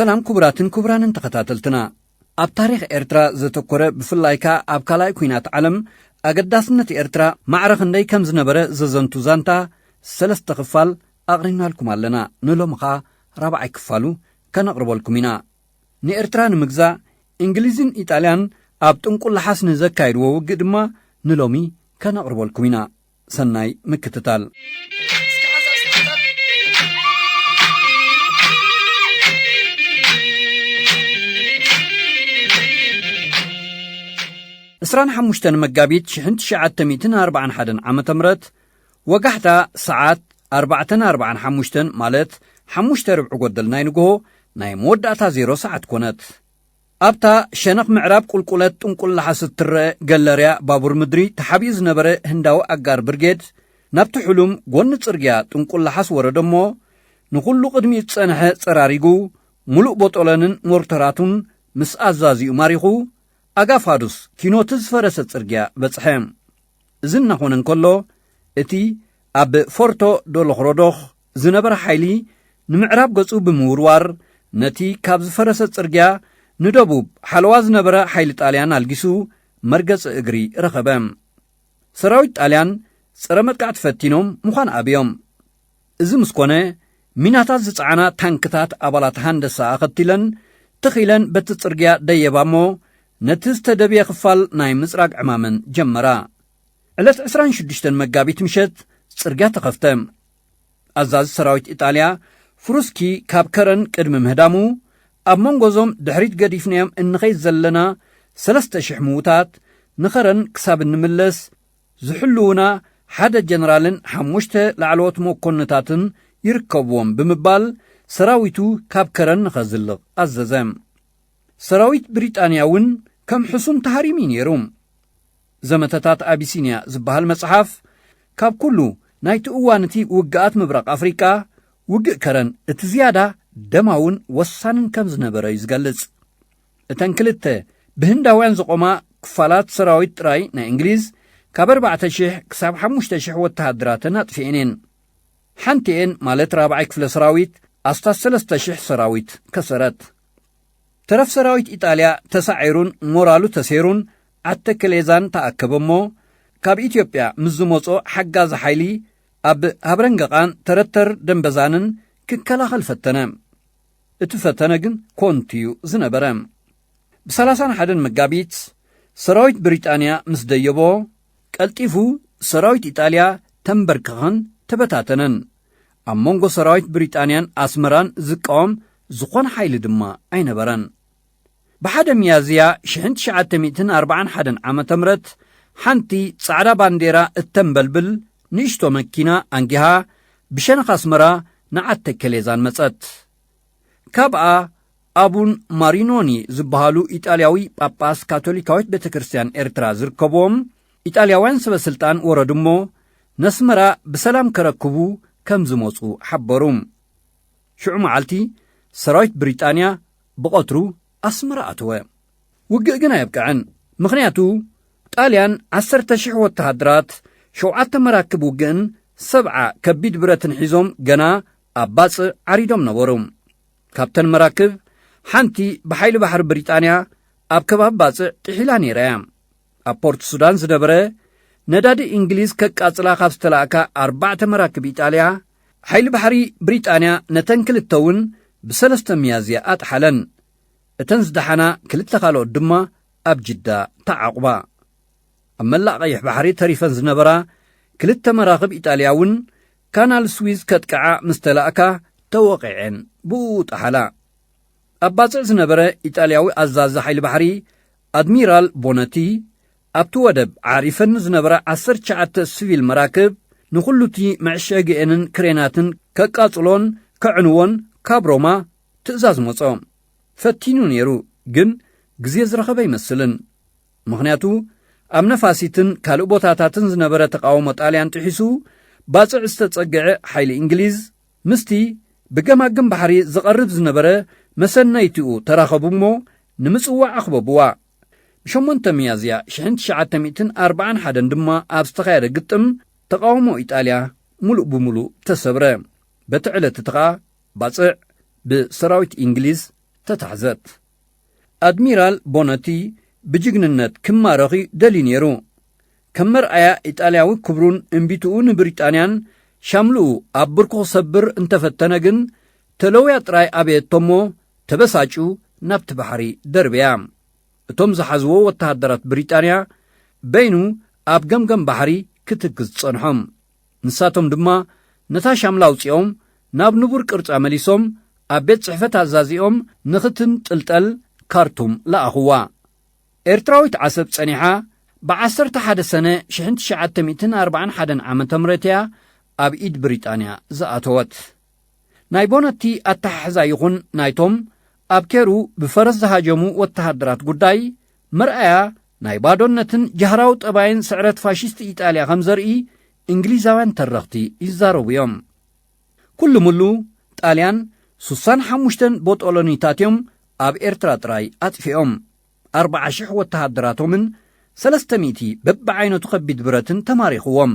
ሰላም ክቡራትን ክቡራንን ተኸታተልትና። ኣብ ታሪኽ ኤርትራ ዘተኮረ፣ ብፍላይ ከኣ ኣብ ካልኣይ ኲናት ዓለም ኣገዳስነት ኤርትራ ማዕረ ክንደይ ከም ዝነበረ ዘዘንቱ ዛንታ ሰለስተ ክፋል ኣቕሪብናልኩም ኣለና። ንሎሚ ኸኣ ራብዓይ ክፋሉ ከነቕርበልኩም ኢና። ንኤርትራ ንምግዛእ እንግሊዝን ኢጣልያን ኣብ ጥንቁል ለሓስ ንዘካየድዎ ውግእ ድማ ንሎሚ ከነቕርበልኩም ኢና። ሰናይ ምክትታል። ዕስራን ሓሙሽተን መጋቢት ሽሕን ትሽዓተ ሚእትን ኣርባዓን ሓደን ዓመተ ምህረት፣ ወጋሕታ ሰዓት ኣርባዕተን ኣርባዓን ሓሙሽተን፣ ማለት ሓሙሽተ ርብዒ ጎደል ናይ ንግሆ፣ ናይ መወዳእታ ዜሮ ሰዓት ኮነት። ኣብታ ሸነኽ ምዕራብ ቁልቁለት ጥንቁል ለሓስ እትረአ ገለርያ ባቡር ምድሪ ተሓቢኡ ዝነበረ ህንዳዊ ኣጋር ብርጌድ፣ ናብቲ ሕሉም ጎኒ ጽርግያ ጥንቁል ለሓስ ወረደ እሞ፣ ንኹሉ ቅድሚኡ ዝጸንሐ ጸራሪጉ፣ ምሉእ ቦጦለንን ሞርተራቱን ምስ ኣዛዚኡ ማሪኹ፣ ኣጋፋዱስ ኪኖቲ ዝፈረሰ ጽርግያ በጽሐ። እዚ እናኾነ እንከሎ፣ እቲ ኣብ ፎርቶ ዶሎኽሮዶኽ ዝነበረ ሓይሊ ንምዕራብ ገጹ ብምውርዋር፣ ነቲ ካብ ዝፈረሰ ጽርግያ ንደቡብ ሓለዋ ዝነበረ ሓይሊ ጣልያን ኣልጊሱ መርገጺ እግሪ ረኸበ። ሰራዊት ጣልያን ጸረ መጥቃዕቲ ፈቲኖም ምዃን ኣብዮም። እዚ ምስ ኮነ፣ ሚናታት ዝጸዓና ታንክታት ኣባላት ሃንደሳ ኣኸቲለን ትኽ ኢለን በቲ ጽርግያ ደየባ እሞ፣ ነቲ ዝተደብየ ክፋል ናይ ምጽራግ ዕማመን ጀመራ። ዕለት ዕስራን ሽዱሽተን መጋቢት ምሸት ጽርግያ ተኸፍተ። ኣዛዚ ሰራዊት ኢጣልያ ፍሩስኪ ካብ ከረን ቅድሚ ምህዳሙ፣ ኣብ መንጎ እዞም ድሕሪት ገዲፍናዮም እንኸይድ ዘለና ሰለስተ ሽሕ ምዉታት፣ ንኸረን ክሳብ እንምለስ ዝሕልዉና ሓደ ጀነራልን ሓሙሽተ ላዕለዎት መኮንታትን ይርከብዎም ብምባል፣ ሰራዊቱ ካብ ከረን ንኸዝልቕ ኣዘዘ። ሰራዊት ብሪጣንያ እውን ከም ሕሱም ተሃሪሙ እዩ ነይሩ። ዘመተታት ኣቢሲንያ ዝበሃል መጽሓፍ፣ ካብ ኩሉ ናይቲ እዋን እቲ ውግኣት ምብራቕ ኣፍሪቃ፣ ውግእ ከረን እቲ ዝያዳ ደማውን ወሳንን ከም ዝነበረ እዩ ዝገልጽ። እተን ክልተ ብህንዳውያን ዝቖማ ክፋላት ሰራዊት ጥራይ ናይ እንግሊዝ፣ ካብ ኣርባዕተ ሽሕ ክሳብ ሓሙሽተ ሽሕ ወተሃደራተን ኣጥፊኤን እየን። ሓንቲኤን፣ ማለት ራብዓይ ክፍለ ሰራዊት፣ ኣስታት ሰለስተ ሽሕ ሰራዊት ከሰረት። ተረፍ ሰራዊት ኢጣልያ ተሳዒሩን ሞራሉ ተሴሩን ዓተከሌዛን ተኣከበ እሞ፣ ካብ ኢትዮጵያ ምስ ዝመጾ ሓጋዚ ሓይሊ ኣብ ሃብረንገቓን ተረተር ደምበዛንን ክከላኸል ፈተነ። እቲ ፈተነ ግን ኮንቱ እዩ ዝነበረ። ብሰላሳን ሓደን መጋቢት ሰራዊት ብሪጣንያ ምስ ደየቦ፣ ቀልጢፉ ሰራዊት ኢጣልያ ተንበርክኸን ተበታተነን። ኣብ መንጎ ሰራዊት ብሪጣንያን ኣስመራን ዝቃወም ዝኾነ ሓይሊ ድማ ኣይነበረን። ብሓደ ሚያዝያ ሽሕን ትሽዓተ ሚእትን ኣርባዓን ሓደን ዓመተ ምህረት፣ ሓንቲ ጻዕዳ ባንዴራ እተንበልብል ንእሽቶ መኪና ኣንጊሃ ብሸነኽ ኣስመራ ንዓተከሌዛን መጸት። ካብኣ ኣቡን ማሪኖኒ ዝበሃሉ ኢጣልያዊ ጳጳስ ካቶሊካዊት ቤተ ክርስቲያን ኤርትራ ዝርከብዎም ኢጣልያውያን ሰበ ስልጣን ወረዱ እሞ፣ ነስመራ ብሰላም ከረክቡ ከም ዝመጹ ሓበሩ። ሽዑ መዓልቲ ሰራዊት ብሪጣንያ ብቐትሩ ኣስመራ ኣተወ። ውግእ ግን ኣየብቅዐን። ምኽንያቱ፣ ጣልያን ዓሰርተ ሽሕ ወተሃደራት፣ ሸውዓተ መራክብ ውግእን ሰብዓ ከቢድ ብረትን ሒዞም ገና ኣብ ባጽዕ ዓሪዶም ነበሩ። ካብተን መራክብ ሓንቲ ብሓይሊ ባሕሪ ብሪጣንያ ኣብ ከባቢ ባጽዕ ጥሒላ ነይራ እያ። ኣብ ፖርት ሱዳን ዝነበረ ነዳዲ እንግሊዝ ከቃጽላ ካብ ዝተላእካ ኣርባዕተ መራክብ ኢጣልያ፣ ሓይሊ ባሕሪ ብሪጣንያ ነተን ክልተ እውን ብሰለስተ ሚያዝያ ኣጥሓለን። እተን ዝደሓና ክልተ ካልኦት ድማ ኣብ ጅዳ ተዓቑባ። ኣብ መላእ ቀይሕ ባሕሪ ተሪፈን ዝነበራ ክልተ መራኽብ ኢጣልያ እውን ካናል ስዊዝ ከጥቅዓ ምስ ተላእካ ተወቒዐን ብኡ ጠሓላ። ኣብ ባጽዕ ዝነበረ ኢጣልያዊ ኣዛዚ ሓይሊ ባሕሪ ኣድሚራል ቦነቲ፣ ኣብቲ ወደብ ዓሪፈን ዝነበራ ዓሰርተ ትሽዓተ ሲቪል መራክብ ንኹሉ እቲ መዕሸጊአንን ክሬናትን ከቃጽሎን ከዕንዎን ካብ ሮማ ትእዛዝ መጾ። ፈቲኑ ነይሩ፣ ግን ግዜ ዝረኸበ ኣይመስልን። ምኽንያቱ፣ ኣብ ነፋሲትን ካልእ ቦታታትን ዝነበረ ተቃውሞ ጣልያን ጥሒሱ ባጽዕ ዝተጸግዐ ሓይሊ እንግሊዝ፣ ምስቲ ብገማግም ባሕሪ ዝቐርብ ዝነበረ መሰነይትኡ ተራኸቡ እሞ፣ ንምጽዋዕ ኣኽበብዋ። ብሸሞንተ ሚያዝያ ሽሕን ትሽዓተ ሚእትን ኣርባዓን ሓደን ድማ ኣብ ዝተኻየደ ግጥም፣ ተቃውሞ ኢጣልያ ምሉእ ብምሉእ ተሰብረ። በቲ ዕለት እቲ ኸኣ፣ ባጽዕ ብሰራዊት እንግሊዝ ተታሕዘት። ኣድሚራል ቦነቲ ብጅግንነት ክማረኽ እዩ ደልዩ ነይሩ። ከም መርኣያ ኢጣልያዊ ክብሩን እምቢትኡ ንብሪጣንያን ሻምልኡ ኣብ ብርኩ ክሰብር እንተፈተነ ግን፣ ተለውያ ጥራይ ኣበየቶ እሞ ተበሳጩ ናብቲ ባሕሪ ደርብያ። እቶም ዝሓዝዎ ወተሃደራት ብሪጣንያ በይኑ ኣብ ገምገም ባሕሪ ክትክዝ ጸንሖም። ንሳቶም ድማ ነታ ሻምላ ኣውጺኦም ናብ ንቡር ቅርጻ መሊሶም ኣብ ቤት ጽሕፈት ኣዛዚኦም ንኽትንጥልጠል ካርቱም ለኣኽዋ። ኤርትራዊት ዓሰብ ጸኒሓ ብ ዓሰርተ ሓደ ሰነ ሽሕን ትሽዓተ ሚእትን ኣርባዓን ሓደን ዓመተ ምህረት እያ ኣብ ኢድ ብሪጣንያ ዝኣተወት። ናይ ቦነቲ ኣተሓሕዛ ይኹን ናይቶም ኣብ ኬሩ ብፈረስ ዝሃጀሙ ወተሃደራት ጉዳይ መርኣያ ናይ ባዶነትን ጃህራዊ ጠባይን ስዕረት ፋሽስት ኢጣልያ ከም ዘርኢ እንግሊዛውያን ተረኽቲ ይዛረቡ እዮም። ኩሉ ምሉ ጣልያን ሱሳን ሓሙሽተን ቦጦሎኒታት እዮም ኣብ ኤርትራ ጥራይ ኣጥፊኦም። ኣርብዓ ሽሕ ወተሃደራቶምን ሰለስተ ሚእቲ በብዓይነቱ ከቢድ ብረትን ተማሪኽዎም።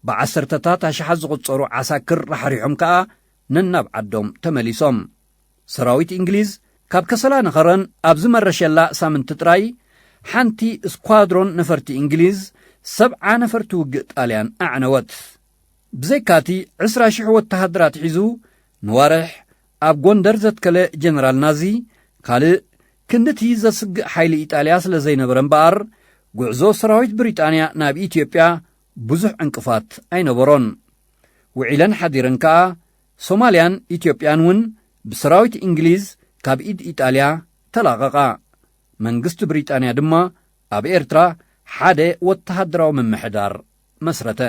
ብዓሰርተታት ኣሽሓት ዝቑጸሩ ዓሳክር ራሕሪሖም ከኣ ነናብ ዓዶም ተመሊሶም። ሰራዊት እንግሊዝ ካብ ከሰላ ንኸረን ኣብ ዝመረሸላ ሳምንቲ ጥራይ ሓንቲ ስኳድሮን ነፈርቲ እንግሊዝ ሰብዓ ነፈርቲ ውግእ ጣልያን ኣዕነወት። ብዘይካቲ ዕስራ ሽሕ ወተሃደራት ሒዙ ንዋርሕ ኣብ ጎንደር ዘትከለ ጀነራል ናዚ፣ ካልእ ክንድቲ ዘስግእ ሓይሊ ኢጣልያ ስለ ዘይነበረ እምበኣር፣ ጉዕዞ ሰራዊት ብሪጣንያ ናብ ኢትዮጵያ ብዙሕ ዕንቅፋት ኣይነበሮን። ውዒለን ሓዲረን ከኣ ሶማልያን ኢትዮጵያን እውን ብሰራዊት እንግሊዝ ካብ ኢድ ኢጣልያ ተላቐቓ። መንግስቲ ብሪጣንያ ድማ ኣብ ኤርትራ ሓደ ወተሃደራዊ ምምሕዳር መስረተ።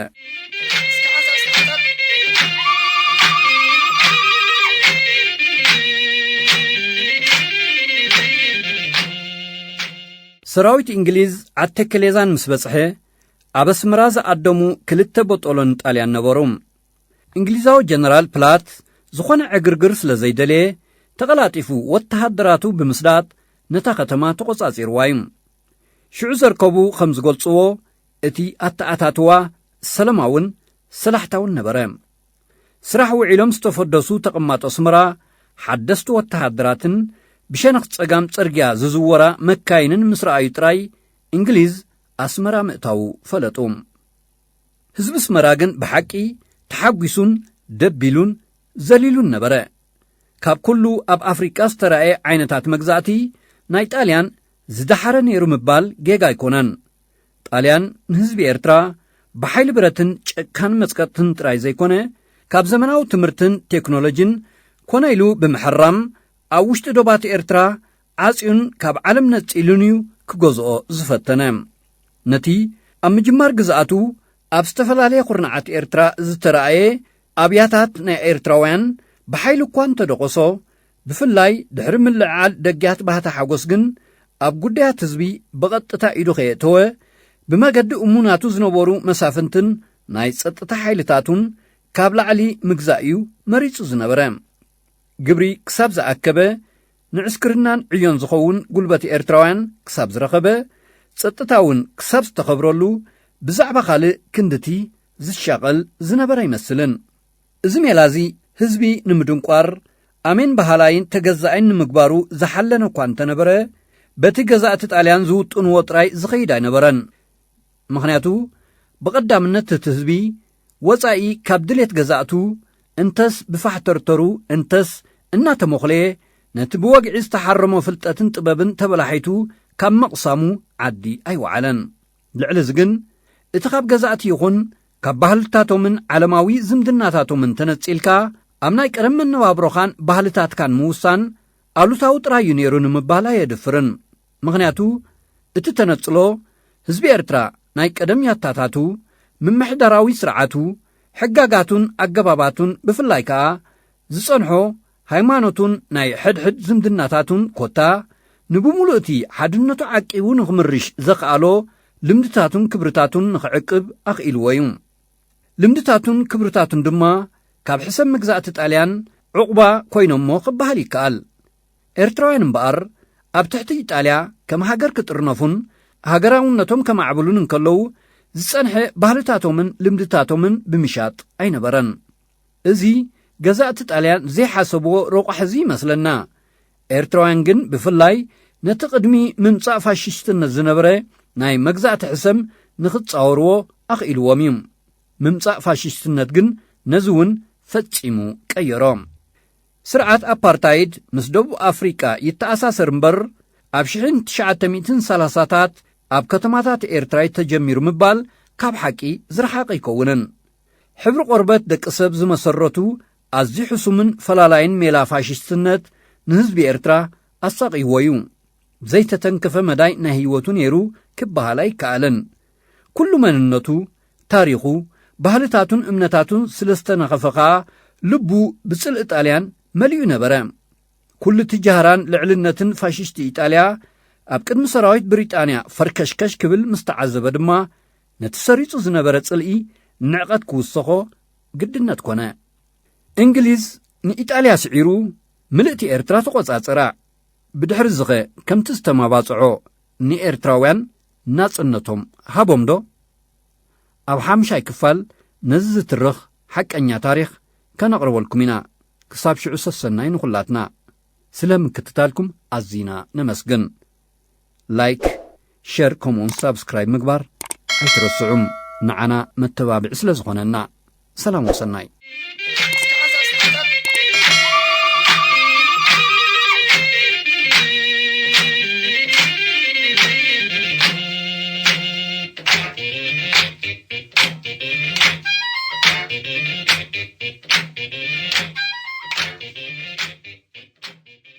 ሰራዊት እንግሊዝ ዓድ ተከሌዛን ምስ በጽሐ፣ ኣብ ኣስመራ ዝኣደሙ ክልተ ቦጦሎን ጣልያን ነበሩ። እንግሊዛዊ ጀነራል ፕላት ዝኾነ ዕግርግር ስለ ዘይደለየ፣ ተቐላጢፉ ወተሃደራቱ ብምስዳድ ነታ ከተማ ተቖጻጺርዋ እዩ። ሽዑ ዘርከቡ ከም ዝገልጽዎ፣ እቲ ኣተኣታትዋ ሰላማውን ሰላሕታውን ነበረ። ስራሕ ውዒሎም ዝተፈደሱ ተቐማጦ ኣስመራ ሓደስቲ ወተሃደራትን ብሸነኽ ጸጋም ጽርግያ ዝዝወራ መካይንን ምስ ረኣዩ ጥራይ እንግሊዝ ኣስመራ ምእታዉ ፈለጡ። ህዝቢ ኣስመራ ግን ብሓቂ ተሓጒሱን ደቢሉን ዘሊሉን ነበረ። ካብ ኩሉ ኣብ ኣፍሪቃ ዝተራእየ ዓይነታት መግዛእቲ ናይ ጣልያን ዝደሓረ ነይሩ ምባል ጌጋ ኣይኮነን። ጣልያን ንህዝቢ ኤርትራ ብሓይሊ ብረትን ጨካን መጽቀጥትን ጥራይ ዘይኮነ፣ ካብ ዘመናዊ ትምህርትን ቴክኖሎጂን ኮነ ኢሉ ብምሕራም ኣብ ውሽጢ ዶባት ኤርትራ ዓጽዩን ካብ ዓለም ነጺሉን እዩ ክገዝኦ ዝፈተነ። ነቲ ኣብ ምጅማር ግዝኣቱ ኣብ ዝተፈላለየ ኩርናዓት ኤርትራ ዝተራእየ ኣብያታት ናይ ኤርትራውያን ብሓይሊ እኳ እንተደቆሶ፣ ብፍላይ ድሕሪ ምልዕዓል ደግያት ባህታ ሓጎስ ግን ኣብ ጉዳያት ህዝቢ ብቐጥታ ኢዱ ከየእተወ፣ ብመገዲ እሙናቱ ዝነበሩ መሳፍንትን ናይ ጸጥታ ሓይልታቱን ካብ ላዕሊ ምግዛእ እዩ መሪጹ ዝነበረ። ግብሪ ክሳብ ዝኣከበ፣ ንዕስክርናን ዕዮን ዝኸውን ጉልበት ኤርትራውያን ክሳብ ዝረኸበ፣ ጸጥታ እውን ክሳብ ዝተኸብረሉ፣ ብዛዕባ ካልእ ክንድቲ ዝሻቐል ዝነበረ ኣይመስልን። እዚ ሜላ እዚ ህዝቢ ንምድንቋር፣ ኣሜን በሃላይን ተገዛኣይን ንምግባሩ ዝሓለነ እኳ እንተነበረ፣ በቲ ገዛእቲ ጣልያን ዝውጥንዎ ጥራይ ዝኸይድ ኣይነበረን። ምኽንያቱ፣ ብቐዳምነት እቲ ህዝቢ ወጻኢ ካብ ድሌት ገዛእቱ፣ እንተስ ብፋሕተርተሩ፣ እንተስ እናተሞኽለየ፣ ነቲ ብወግዒ ዝተሓረሞ ፍልጠትን ጥበብን ተበላሒቱ ካብ ምቕሳሙ ዓዲ ኣይወዓለን። ልዕሊ እዚ ግን፣ እቲ ካብ ገዛእቲ ይኹን ካብ ባህልታቶምን ዓለማዊ ዝምድናታቶምን ተነጺልካ፣ ኣብ ናይ ቀደም መነባብሮኻን ባህልታትካን ምውሳን ኣሉታዊ ጥራይ እዩ ነይሩ ንምባል ኣየድፍርን። ምኽንያቱ፣ እቲ ተነጽሎ፣ ህዝቢ ኤርትራ ናይ ቀደም ያታታቱ፣ ምምሕዳራዊ ስርዓቱ፣ ሕጋጋቱን ኣገባባቱን፣ ብፍላይ ከኣ ዝጸንሖ ሃይማኖቱን ናይ ሕድሕድ ዝምድናታቱን ኮታ፣ ንብምሉእ እቲ ሓድነቱ ዓቂቡ ንኽምርሽ ዘኽኣሎ ልምድታቱን ክብርታቱን ንኽዕቅብ ኣኽኢልዎ እዩ። ልምድታቱን ክብርታቱን ድማ ካብ ሕሰም መግዛእቲ ጣልያን ዕቑባ ኮይኖሞ ክበሃል ይከኣል። ኤርትራውያን እምበኣር፣ ኣብ ትሕቲ ኢጣልያ ከም ሃገር ክጥርነፉን ሃገራውነቶም ከማዕብሉን እንከለዉ፣ ዝጸንሐ ባህልታቶምን ልምድታቶምን ብምሻጥ ኣይነበረን። እዚ ገዛእቲ ጣልያን ዘይሓሰብዎ ረቋሒ እዚ ይመስለና። ኤርትራውያን ግን ብፍላይ ነቲ ቅድሚ ምምጻእ ፋሽስትነት ዝነበረ ናይ መግዛእቲ ሕሰም ንኽጻወርዎ ኣኽኢልዎም እዩ። ምምጻእ ፋሽስትነት ግን ነዚ እውን ፈጺሙ ቀየሮ። ስርዓት ኣፓርታይድ ምስ ደቡብ ኣፍሪቃ ይተኣሳሰር እምበር፣ ኣብ ሽሕን ትሽዓተ ሚእትን ሰላሳታት ኣብ ከተማታት ኤርትራ ተጀሚሩ ምባል ካብ ሓቂ ዝረሓቐ ኣይከውንን። ሕብሪ ቆርበት ደቂ ሰብ ዝመሰረቱ ኣዝዩ ሕሱምን ፈላላይን ሜላ ፋሽስትነት ንህዝቢ ኤርትራ ኣሳቕይዎ እዩ። ዘይተተንከፈ መዳይ ናይ ህይወቱ ነይሩ ክበሃል ኣይከኣልን። ኩሉ መንነቱ፣ ታሪኹ፣ ባህልታቱን እምነታቱን ስለ ዝተነኸፈ ኸኣ፣ ልቡ ብጽልኢ ጣልያን መሊኡ ነበረ። ኩሉ እቲ ጃህራን ልዕልነትን ፋሽስቲ ኢጣልያ ኣብ ቅድሚ ሰራዊት ብሪጣንያ ፈርከሽከሽ ክብል ምስ ተዓዘበ ድማ፣ ነቲ ሰሪጹ ዝነበረ ጽልኢ ንዕቐት ክውሰኾ ግድነት ኮነ። እንግሊዝ ንኢጣልያ ስዒሩ ምልእቲ ኤርትራ ተቖጻጸራ። ብድሕሪ ዝኸ ከምቲ ዝተማባጽዖ ንኤርትራውያን ናጽነቶም ሃቦም ዶ? ኣብ ሓምሻይ ክፋል ነዚ ዝትርኽ ሓቀኛ ታሪኽ ከነቕርበልኩም ኢና። ክሳብ ሽዑ ሰሰናይ ንኹላትና። ስለ ምክትታልኩም ኣዚና ነመስግን። ላይክ፣ ሸር ከምኡውን ሳብስክራይብ ምግባር ኣይትረስዑም። ንዓና መተባብዒ ስለ ዝኾነና። ሰላም ወሰናይ።